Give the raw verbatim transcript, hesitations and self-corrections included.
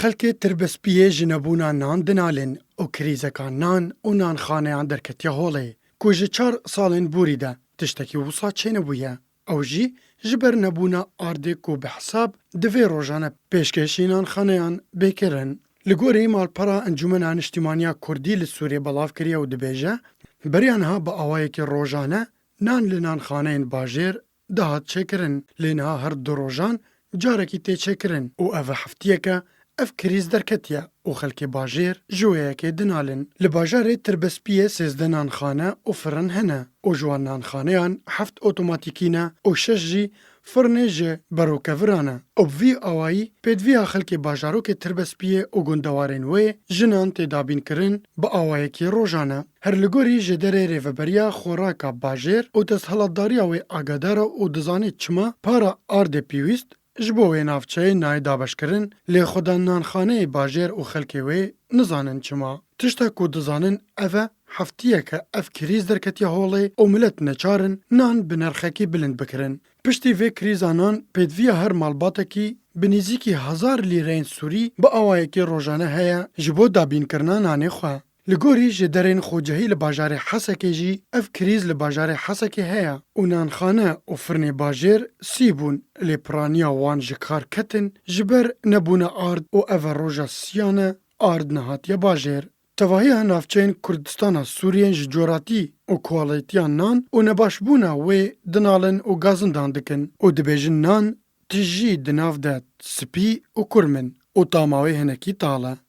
Xelkê Tirbespiyê ji nebûna nan dinalin û krîzeka nan û nanxaneyan derketiye holê, ku ji çar salên borî de tiştekî wisa çênebûye. Ew jî ji ber nebûna ardê ku bi hesab divê rojane pêşkêşî nanxaneyan bê kirin. Li gorî malpera Encûmena Niştîmaniya Kurdî li Sûriyê belav kiriye û dibêje, beriya niha bi awayekî rojane nan li nanxaneyên bajêr dihat çêkirin, lê niha her du rojan carekî tê çêkirin û ev e heftiyeke ev krîz derketiye û xelkê bajêr ji wê yekê dinalin. Li bajarê Tirbespiyê sêzdeh nanxane û firin hene û ji wan nanxaneyan heft otomatîkî ne û şeş jî firnê ji berokeviran e. Û bi vî awayî pêdiviya xelkê bajarokê Tirbespiyê û gundewarên wê ji nan tê dabînkirin bi awayekî rojane. Her li gorî ji derê rêveberiya xoraka bajêr û desthilatdariya wê agadar e û dizanê çima para ardê pêwîst ji bo wê navçeyê nayê dabeşkirin, lê xweda nanxaneyê bajêr û xelkê wê nizanin çima. Tişta ku dizanin ev e, heftiyeke ev krîz derketiye holê û milet neçar in nan bi nirxekî bilind bikirin. Piştî vê krîza nan pêdiviya her malbatekî bi nêzîkî hezar lîreyên sûrî bi awayekî rojane heye ji bo dabînkirina nanê xwe. Li gorî ji derên xwecihî li bajarê Hesekê jî ev krîz li bajarê Hesekê heye û nanxane û firnê bajêr sî bûn, lê piraniya wan ji kar ketin ji ber nebûna ard û ev e roja siyan e ard nehatiye bajêr. Tevahiya navçeyên Kurdistana Sûriyê ji coratî û kualîtiya nan û nebaşbûna wê dinalin û gazindan dikin û dibêjin nan tijî di nav de spî û kurm in û tama wê hinekî tal e.